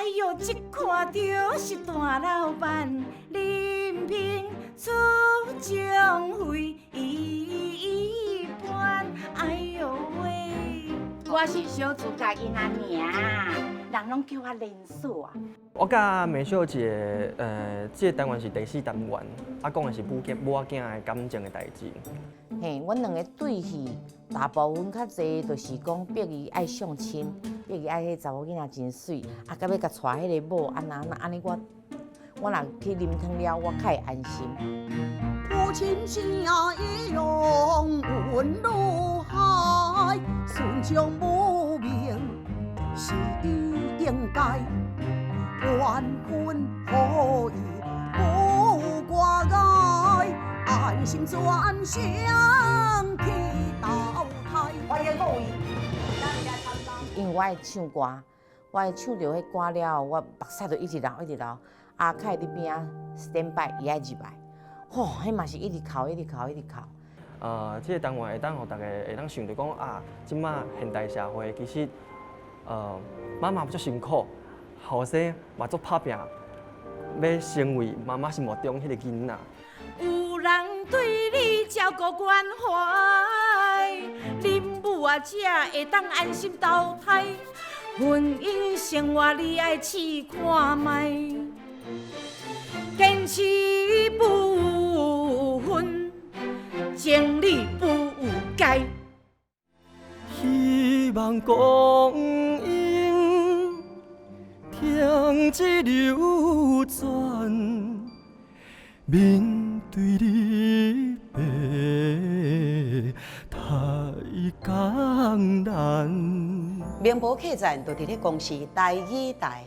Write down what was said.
喲，一看就是大老闆，人品出眾非一般。哎喲喂，我是小自家囡仔名，人攏叫我連鎖啊。我佮美秀姐，這個單元是第四單元，啊，講的是母囝母仔囝的感情的代誌。嘿，阮兩個對戲大部分較濟，就是講逼伊愛相親，逼伊愛彼查某囡仔真媠，啊，到尾共娶彼个某，按怎按怎按呢，我若去啉湯了，我較會安心。父親聲勇穩如海，順從母命是應該，萬分好意不掛礙，安心轉身去投胎。歡迎各位。因為我愛唱歌，我愛唱著彼歌了後，我目屎就一直流，一直流。阿凱佇邊仔 stand by，伊愛入來，吼，彼嘛是一直哭，一直哭，一直哭。這個單元會當予大家會當想著講啊，這馬現代社會其實，媽媽足辛苦，後生嘛足拍拼，欲成為媽媽心目中彼個囡仔。有人對你照顧關懷，恁母啊才會當安心投胎。婚姻生活你愛試看覓，堅持不分，情理不改。希望光陰停止流轉，面對離別太艱難。明報客棧就佇咧公視台語台。